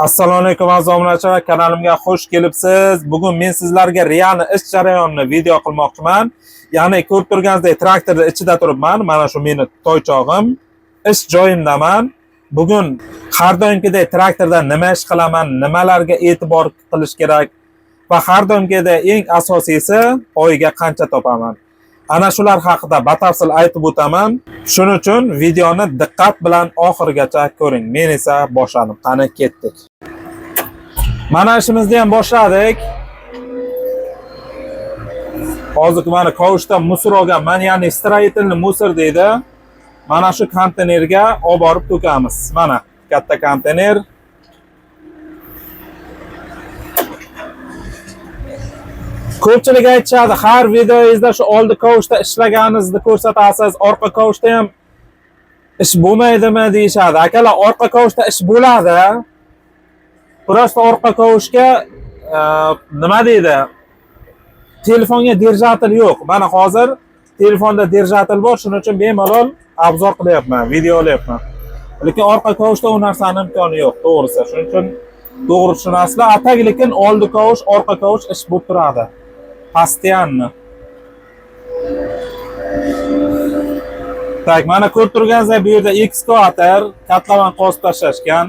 Assalomu alaykum aziz obunachilar, kanalimga xush kelibsiz. Bugun men sizlarga real ish jarayonini video qilmoqchiman. Ya'ni ko'rib turganingizdek traktorda ichida turibman. Mana shu meni toychog'im. Ish joyimdaman. Bugun har doimgidek traktorda nima ish qilaman, nimalarga e'tibor qilish kerak va har doimgidek eng asosiysi oyiga qancha topaman. Ana shular haqida batafsil aytib o'taman. Shuning uchun videoni diqqat bilan oxirigacha ko'ring. Men esa boshladim. Qani ketdik. Mana ishimizni ham boshladik. Hozir mana kavushda мусор olganman, ya'ni строительный мусор deydi. Mana shu konteynerga olib borib to'kamiz. Mana katta konteyner. Ko'pchilik aytishadi, har videoyingizda shu oldi kavushda ishlaganingizni ko'rsatasiz, orqa kavushda ham ish bo'lmaydimi deyishadi. Akalar, orqa kavushda ish bo'ladi. Просто orqa kavushga nima deydi? Telefonga держатель yo'q. Mana hozir telefonda держатель bor, shuning uchun bemalol обзор qilyapman, video olyapman. Lekin orqa kavushda u narsani imkoni yo'q, to'g'risi. Shuning uchun to'g'ri tushunasizlar. А так lekin oldi kavush, orqa kavush ish bo'lib turadi. Постоянно. Так, mana ko'rib turganingizdek bu yerda ekskavator kotlovan qozib tashlashgan.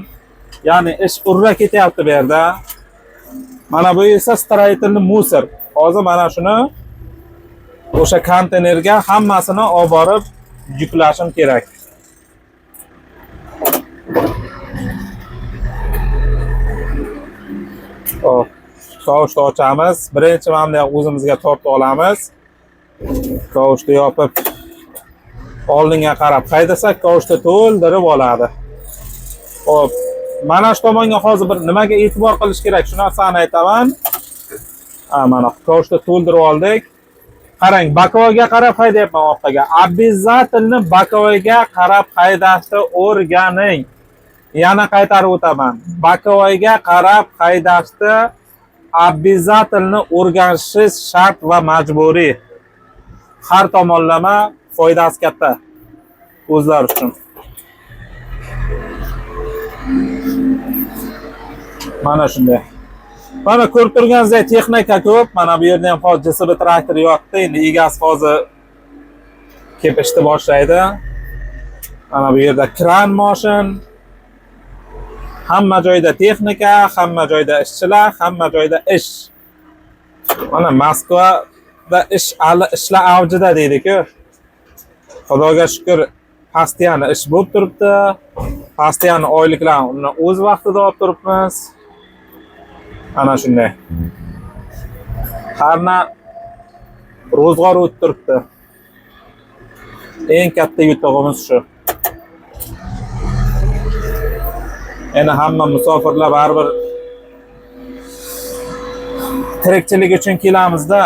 Ya'ni ish urra ketyapti bu yerda. Mana bu esa строительный мусор. Hozir mana shuni o'sha konteynerga hammasini olib borib yuklashim kerak. Xo'p, kavushni ochamiz. Birinchi mana bunday o'zimizga tortib olamiz. Kavushni yopib oldinga qarab haydasak, kavushni to'ldirib oladi. Xo'p, mana shu tomonga hozir bir nimaga e'tibor qilish kerak, shu narsani aytaman. Ha, mana kavushni to'ldirib oldik. Qarang, боковой ga qarab haydayapman orqaga. Обязательно боковой ga qarab haydashni o'rganing. Yana qaytarib o'taman. Боковой ga qarab haydashni обязательно o'rganishingiz shart va majburiy. Har tomonlama foydasi katta o'zlari uchun. Mana shunday. Mana ko'rib turganingizdek texnika ko'p. Mana bu yerda ham hozir JCB traktor yotdi. Endi egasi hozir kelib ishni boshlaydi. Mana bu yerda kran moshin. Hamma joyda texnika, hamma joyda ishchilar, hamma joyda ish. Mana Moskvada ish hali ishlar avjida deydi-ku. Xudoga shukr, постоянно ish bo'lib turibdi. Постоянно oyliklarni o'z vaqtida olib turibmiz. Ana shunday. Harna ro'zg'or o'tib turibdi. Eng katta yutug'imiz shu. Endi hamma musofirlar baribir tirikchilik uchun kelamizda.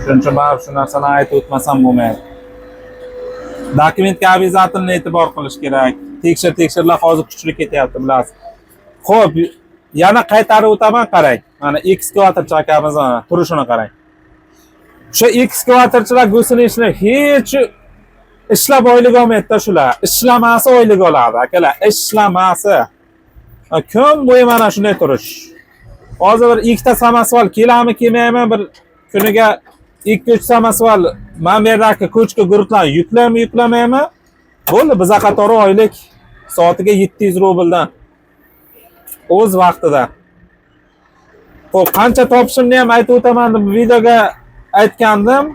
Shuning uchun baribir shu narsani aytib o'tmasam bo'lmaydi. Dokumentga обязательно e'tibor qilish kerak. Tekshir-tekshirlar hozir kuchli ketyapti, bilasiz. Xo'p, yana qaytarib o'taman, qarang. Mana ekskavatorchi akamiz mana turishini qarang. O'sha ekskavatorchilar гусеничный hech ishlab oylik olmaydi-da shular. Ishlamasa oylik oladi, akalar, ishlamasa. Kun bo'yi mana shunday turish. Hozir bir ikkita samosval keladimi, kelmaymi, bir kuniga 2-3 samosval mana bu yerdagi ko'chka guruhlarni yuklaymi, yuklamaymi? Bo'ldi, biza qatori oylik soatiga 700 rubldan. O'z vaqtida. Xo'p, qancha topishimni ham aytib o'taman deb videoga aytgandim.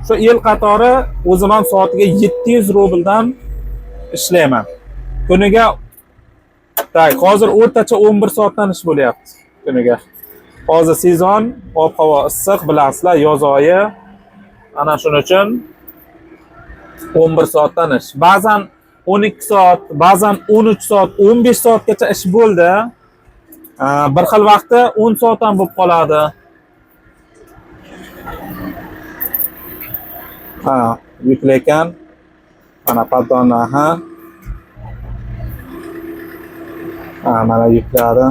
Shu yil qatori o'zim ham soatiga 700 rubldan ishlayman. Kuniga так, hozir o'rtacha 11 soatdan ish bo'lyapti kuniga. Hozir sezon, ob-havo issiq, bilasizlar, yoz oyi. Ana shuning uchun 11 soatdan ish. Ba'zan 12 soat, ba'zan 13 soat, 15 soatgacha ish bo'ldi. Bir xil vaqtda 10 soat ham bo'lib qoladi. Ha, yuklaykan. Mana paddonni, ha. Ha, mana yukladi.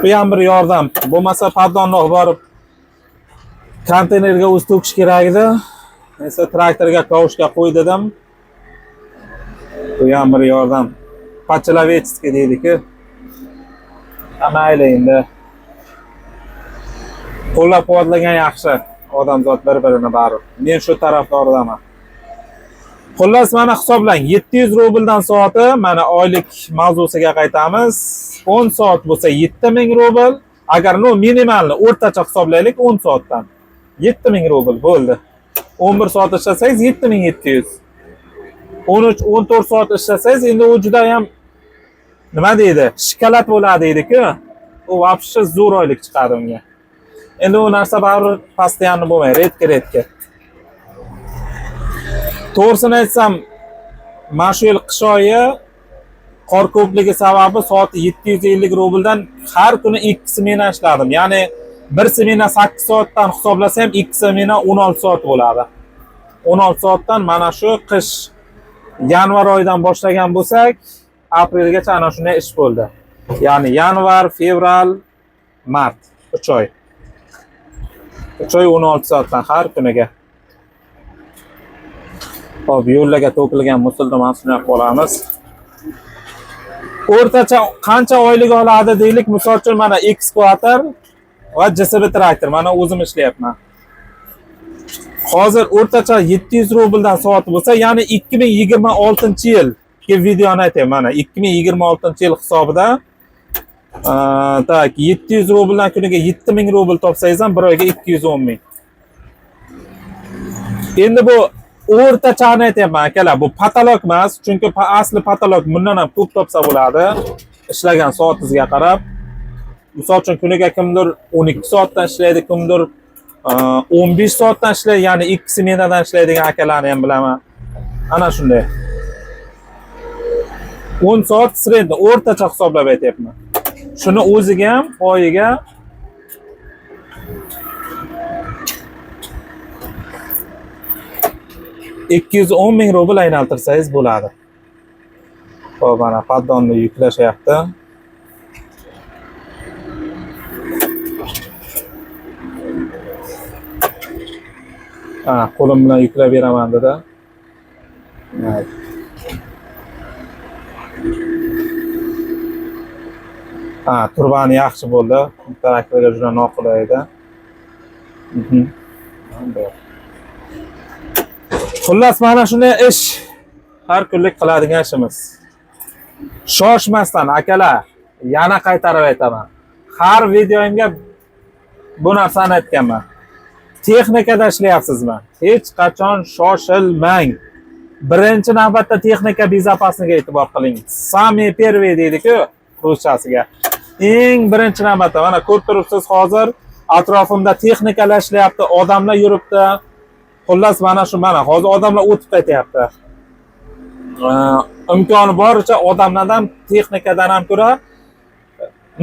Bu ham bir yordam. Bo'lmasa paddonni olib borib konteynerga o'zi to'kish kerak edi. Esa traktorga kavushga qo'y dedim. Bu ham bir yordam. По-человечески deydi-ku. Ha, mayli endi. Qo'llab-quvvatlagan yaxshi odamzod bir-birini baribir. Men shu tarafdoridaman. Xullas, mana hisoblang, 700 rubldan soati, mana oylik mavzusiga qaytamiz. 10 soat bo'lsa 7000 rubl. Agar no minimalni o'rtacha hisoblaylik 10 soatdan. 7000 rubl bo'ldi. 11 soat ishlasangiz 7700. 13 14 soat ishlasangiz endi u juda ham nima deydi? Shokolad bo'ladi deydi-ku. U вообще zo'r oylik chiqadi unga. Endi u narsa baribir постоянно bo'lmaydi, редко-редко. To'g'risini aytsam, mana shu yil qish oyi qor ko'pligi sababi soati 750 rubldan har kuni 2 smena ishladim. Ya'ni bir smena 8 soatdan hisoblasa ham 2 smena 16 soat bo'ladi. 16 soatdan mana shu qish yanvar oyidan boshlagan bo'lsak, aprelgacha ana shunday ish bo'ldi. Ya'ni yanvar, fevral, mart 3 oy. 3 oy 16 soatdan har kuniga. Xo'p, yo'llarga to'kilgan мусор ni mana shunday qilib olamiz. O'rtacha qancha oylik oladi deylik, misol uchun mana ekskavator va JCB traktor, mana o'zim ishlayapman. Hozir o'rtacha 700 rubldan soati bo'lsa, ya'ni 2026-yilgi videoni aytayman, mana 2026-yil hisobida так 700 rubldan kuniga 7000 rubl topsangiz ham bir oyga 210 ming. Endi bu o'rtachani aytyapman akalar, bu потолок emas, chunki asli потолок bundan ham ko'p topsa bo'ladi, ishlagan soatingizga qarab. Misol uchun kuniga kimdir 12 soatdan ishlaydi, kimdir 15 soatdan ishlaydi, ya'ni 2 smenadan ishlaydigan akalarni ham bilaman. Ana shunday. 10 soat средний o'rtacha hisoblab aytyapman. Shuni o'ziga ham oyiga 210 ming rubl aylantirsangiz bo'ladi. Xo'p, mana поддон ni yuklashyapti. Ha, qo'lim bilan yuklab beraman dedi. Mayli. Ha, turbani yaxshi bo'ldi. Traktorga juda noqulay edi. Xullas, mana shunday ish. Har kunlik qiladigan ishimiz. Shoshmasdan akalar, yana qaytarib aytaman. Har videoyimga bu narsani aytganman. Texnikada ishlayapsizmi? Hech qachon shoshilmang. Birinchi navbatda texnika безопасность ga e'tibor qiling. Самый первый deydi-ku ruschasiga. Eng birinchi navbatda mana ko'rib turibsiz, hozir atrofimda texnikalar ishlayapti, odamlar yuribdi. Xullas, mana shu mana hozir odamlar o'tib ketyapti. Imkoni boricha odamlardan, texnikadan ham ko'ra,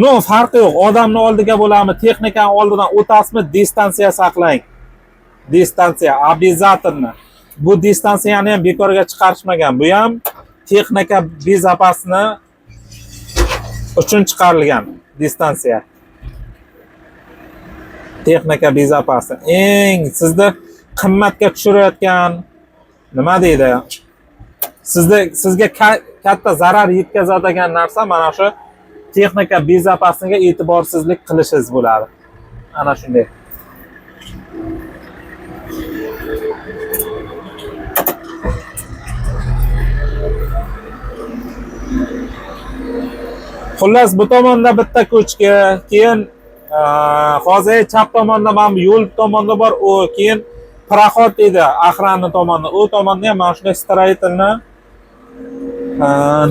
no, farqi yo'q. Odamni oldiga bo'ladimi, texnikani oldidan o'tasizmi, distansiya saqlang. Distansiya обязательно. Bu distansiyani ham bekorga chiqarishmagan. Bu ham texnika безопасный uchun chiqarilgan distansiya. Texnika безопасный. Eng sizni qimmatga tushirayotgan, nima deydi? Sizga katta zarar yetkazadigan narsa mana shu texnika безопасный ga e'tiborsizlik qilishingiz bo'ladi. Ana shunday. Xullas, bu tomonda bitta ko'chki, keyin hozir chap tomonda mana bu yo'l tomonda bor, u keyin проход deydi, охрана tomonda. U tomonda ham mana shunday строительный.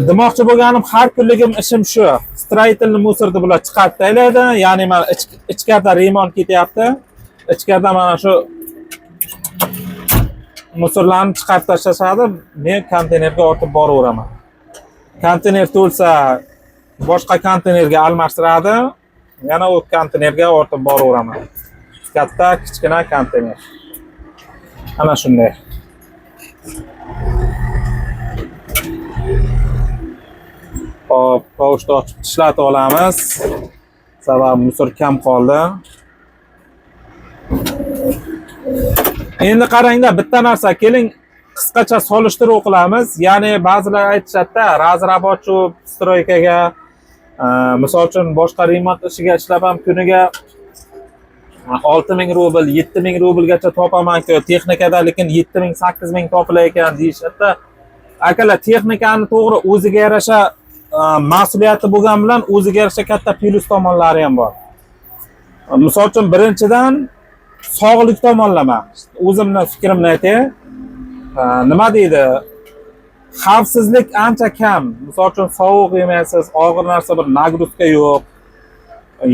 Demoqchi bo'lganim, har kunligim ishim shu. Строительный мусор ni bular chiqarib tashlaydi, ya'ni mana ichkarida remont ketyapti. Ichkarida mana shu мусор larni chiqarib tashlashadi, men konteynerga ortib boraveraman. Konteyner to'lsa boshqa konteynerga almashtiradi, yana u konteynerga ortib boraveraman. Katta, kichkina konteyner. Ana shunday. Hop, tovushni ochib ishlatib olamiz. Sababi мусор kam qoldi. Endi qarangda, bitta narsa, keling, Qisqacha solishtiruv qilamiz. Ya'ni ba'zilar aytishadi-da, разнорабочий стройка ga, misol uchun boshqa remont ishiga ishlab ham kuniga 6000 rubl, 7000 rublgacha topaman-ku, texnikada lekin 7000, 8000 topilar ekan deyishadi-da. Akalar, texnikani to'g'ri o'ziga yarasha mas'uliyati bo'lgan bilan o'ziga yarasha katta plyus tomonlari ham bor. Misol uchun, birinchidan sog'lik tomonlama. O'zimni fikrimni aytay. Nima deydi? Xavfsizlik ancha kam. Misol uchun, sovuq yemaysiz, og'ir narsa, bir нагрузка yo'q.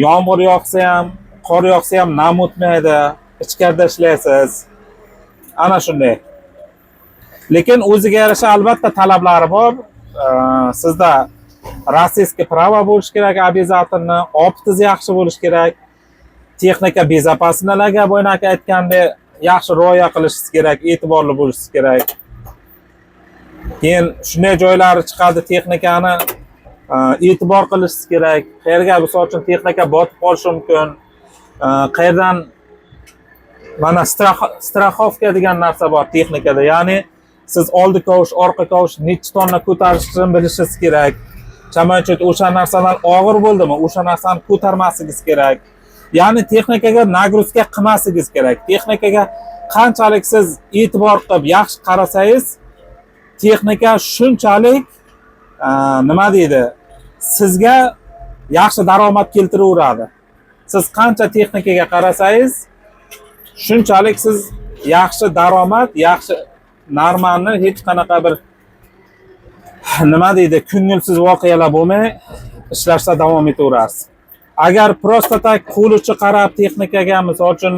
Yomg'ir yog'sa ham, qor yog'sa ham nam o'tmaydi. Ichkarida ishlaysiz. Ana shunday. Lekin o'ziga yarasha albatta talablari bor. Sizda российский права bo'lishi kerak обязательно, опыт ingiz yaxshi bo'lishi kerak. Texnika безопасность larga boyagi aytgandek yaxshi rioya qilishingiz kerak, e'tiborli bo'lishingiz kerak. Keyin shunday joylari chiqadi, texnikani e'tibor qilishingiz kerak. Qayerga, misol uchun, texnika botib qolishi mumkin. Qayerdan mana страховка degan narsa bor texnikada. Ya'ni siz oldi kovush, orqa kovush necha tonna ko'tarishini bilishingiz kerak. Chamanchut o'sha narsadan og'ir bo'ldimi, o'sha narsani ko'tarmasligingiz kerak. Ya'ni texnikaga нагрузка qilmasligingiz kerak. Texnikaga qanchalik siz e'tibor qilib yaxshi qarasangiz, texnika shunchalik nima deydi, sizga yaxshi daromad keltiraveradi. Siz qancha texnikaga qarasangiz, shunchalik siz yaxshi daromad, yaxshi normalni, hech qanaqa bir nima deydi, ko'ngilsiz voqealar bo'lmay ishlashda davom etaverasiz. Agar просто так qo'l uchi qarab texnikaga, misol uchun,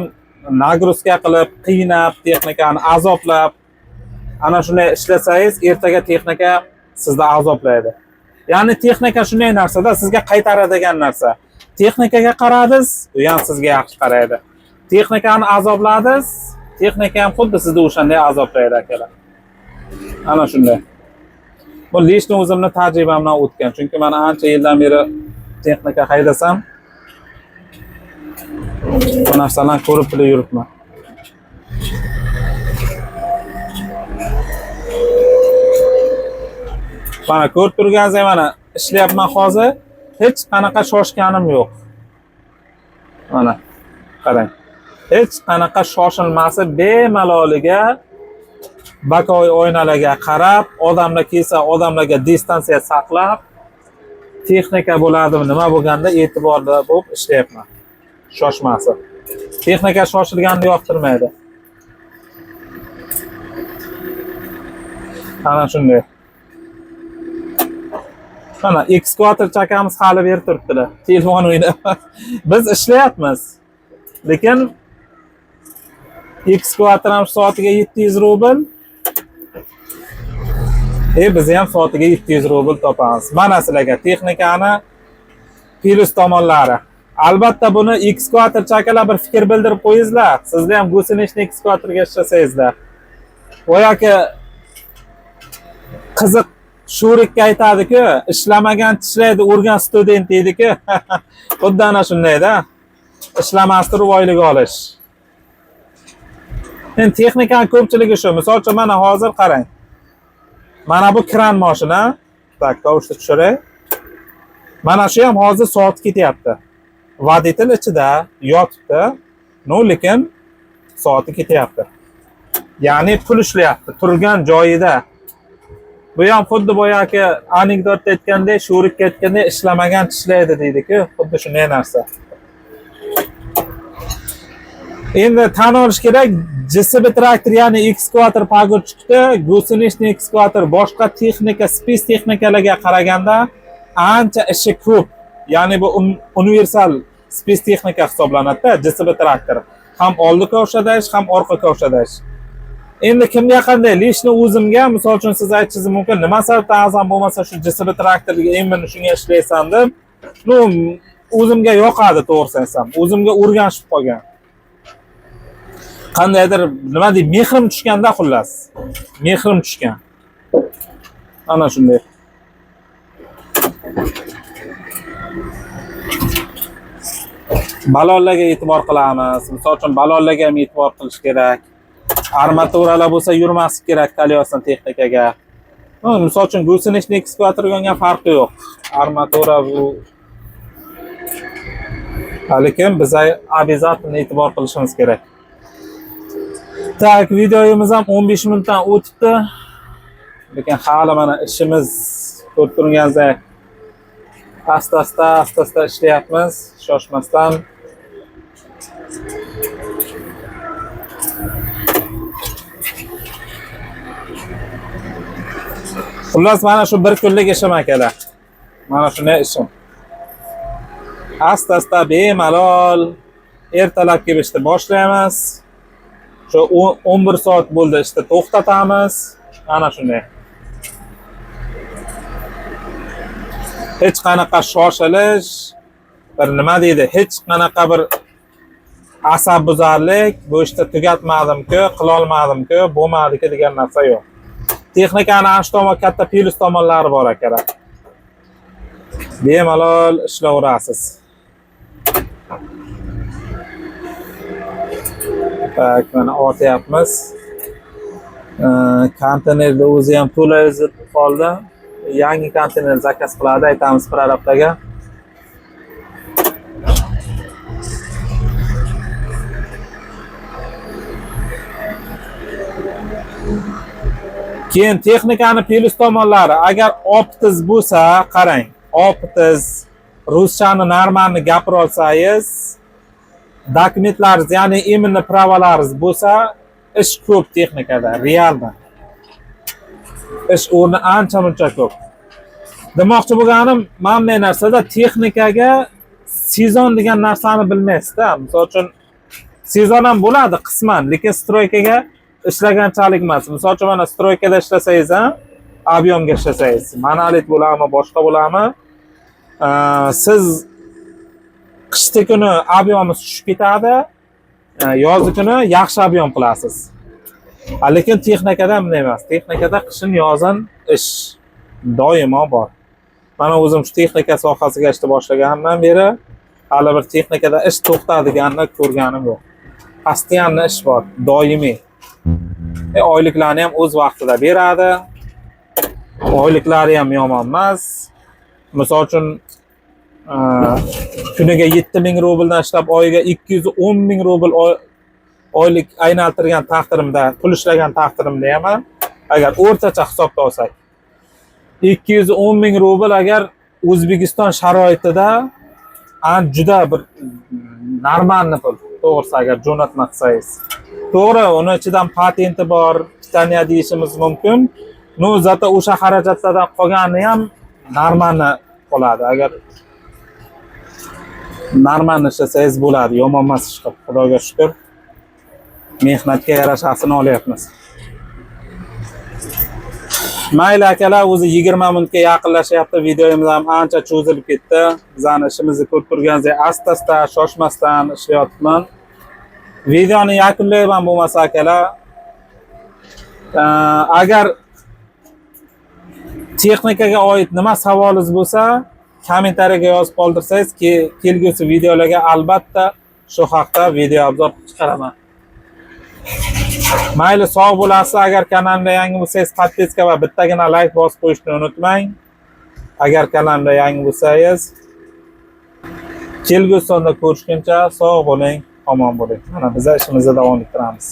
нагрузка qilib, qiynab, texnikani azoblab, ana shunday ishlasangiz, ertaga texnika sizni azoblaydi. Ya'ni texnika shunday narsada, sizga qaytaradigan narsa. Texnikaga qaradingiz, u ham sizga yaxshi qaraydi. Texnikani azobladingiz, texnika ham xuddi sizni o'shanday azoblaydi, akalar. Ana shunday. Bu лично o'zimni tajribamdan o'tgan. Chunki man ancha yildan beri texnika haydasam, bu narsalarni ko'rib bilib yuribman. Mana ko'rib turganingizdek, mana ishlayapman hozir. Hech qanaqa shoshganim yo'q. Mana qarang. Hech qanaqa shoshilmasi, bemaloliga боковой oynalarga qarab, odamlar kelsa odamlarga distansiya saqlab, texnika bo'ladimi, nima bo'lganda e'tiborli bo'lib ishlayapman. Shoshmasi. Texnika shoshilganni yoqtirmaydi. Ana shunday. Mana ekskavator chakamiz hali berib turibdilar. Telefon o'ynab. Biz ishlayapmiz. Lekin ekskavator ham soatiga 700 rubl. Biz ham soatiga 700 rubl topamiz. Mana sizlarga texnikani plyus tomonlari. Albatta buni ekskavator chakalar bir fikr bildirib qo'yingizlar. Sizlar ham гусеничный ekskavatorga ishlasangizlar. Va yoki qiziq Shurikka aytadi-ku, ishlamagan tishlaydi, urgan student deydi-ku. Xuddi ana shundayda. Ishlamas turib oylik olish. Endi texnikani ko'pchiligi shu. Misol uchun, mana hozir qarang. Mana bu kran mashina. Так, tovushni tushiray. Mana shu ham hozir soat ketyapti. Водитель ichida yotibdi. Но, lekin soati ketyapti. Ya'ni pul ishlayapti turgan joyida. Bu ham xuddi boyagi anekdotda aytgandek, Shurikka aytgandek, ishlamagan tishlaydi deydi-ku, xuddi shunday narsa. Endi tan olish kerak, JCB traktor, ya'ni ekskavator погрузчик da, гусеничный ekskavator boshqa texnika, спец texnikalarga qaraganda ancha ishi ko'p. Ya'ni bu universal спец texnika hisoblanadi-da, JCB traktor. Ham oldi kovshada ish, ham orqa kovshada ish. Endi kimga qanday, лично o'zimga, misol uchun, siz aytishingiz mumkin, nima sababdan Azam bo'lmasa shu JCB traktoriga именно shunga ishlaysan deb. Ну, o'zimga yoqadi, to'g'risini aytsam. O'zimga o'rganishib qolgan. Qandaydir, nima deyim, mehrim tushganda xullas. Mehrim tushgan. Ana shunday. Balonlarga e'tibor qilamiz. Misol uchun, balonlarga ham e'tibor qilish kerak. Armaturalar bo'lsa yurmaslik kerak колёсный texnikaga. Ну, misol uchun гусеничный ekskavatorga farqi yo'q. Armatura bu, lekin biz обязательно e'tibor qilishimiz kerak. Так, videomiz ham 15 minutdan o'tibdi. Lekin hali mana ishimiz, ko'rib turganingizdek, asta-asta, asta-asta ishlayapmiz, shoshmasdan. Xullas, mana shu bir kunlik ishim, akalar. Mana shunday ishim. Asta-asta, bemalol ertalab kelib ishni boshlaymiz. Shu 11 soat bo'ldi, ishni to'xtatamiz. Mana shunday. Hech qanaqa shoshilish, bir nima deydi, hech qanaqa bir asabbuzarlik, bu ishni tugatmadim-ku, qilolmadim-ku, bo'lmadi-ku degan narsa yo'q. Texnikani ana shu tomon katta plyus tomonlari bor, akalar. Bemalol ishlayverasiz. Так, mana ortyapmiz. Konteynerda o'zi ham to'la ezib qoldi. Yangi konteyner заказ qiladi, aytamiz prorablarga. Keyin texnikani plyus tomonlari, agar опыт iz bo'lsa, qarang, опыт iz, ruschani нормальный gapira olsangiz, dokumentlaringiz, ya'ni именно права laringiz bo'lsa, ish ko'p texnikada, реально. Ish o'rni ancha muncha ko'p. Demoqchi bo'lganim, mana bunday narsada texnikaga sezon degan narsani bilmaysizda. Misol uchun, sezon ham bo'ladi qisman, lekin стройка ga ishlaganchalik emas. Misol uchun, mana стройка da ishlasangiz ham, объем ga ishlasangiz, monolit bo'ladimi, boshqa bo'ladimi, siz qishda kuni объем ingiz tushib ketadi, yozgi kuni yaxshi объем qilasiz. Lekin texnikada bunday emas. Texnikada qishin, yozin ish doimo bor. Mana o'zim shu texnika sohasiga ishni boshlaganimdan beri hali bir texnikada ish to'xtadiganini ko'rganim yo'q. Постоянно ish bor, doimiy. Oyliklarni ham o'z vaqtida beradi. Oyliklari ham yomon emas. Misol uchun, kuniga 7000 rubldan ishlab, oyiga 210 ming rubl oylik aylantirgan taqdirimda, pul ishlagan taqdirimda ham, agar o'rtacha hisobda olsak, 210 ming rubl agar O'zbekiston sharoitida an juda bir нормальный pul, to'g'risi, agar jo'natma qilsangiz. To'g'ri, uni ichidan patenti bor, питание deyishimiz mumkin. Но, зато o'sha xarajatlardan qolgani ham нормальный qoladi. Agar нормальный ishlasangiz bo'ladi, yomon emas ish qilib, Xudoga shukur. Mehnatga yarashasini olyapmiz. Mayli, akalar, o'zi 20 minutga yaqinlashyapti, videomiz ham ancha cho'zilib ketdi. Bizani ishimizni ko'rib turganingizdek, asta-asta, shoshmasdan ishlayapman. Videoni yakunlayman bo'lmasa, akalar. Agar texnikaga oid nima savolingiz bo'lsa, kommentariyaga yozib qoldirsangiz, kelgusi videolarga albatta shu haqda video обзор qilib chiqaraman. Mayli, sog' bo'lasiz. Agar kanalimda yangi bo'lsangiz, подписка va bittagina layk bosib qo'yishni unutmang. Agar kanalimda yangi bo'lsangiz, kelgusi sonda ko'rishguncha sog' bo'ling, omon bo'ling. Mana biz ishimizni davom ettiramiz.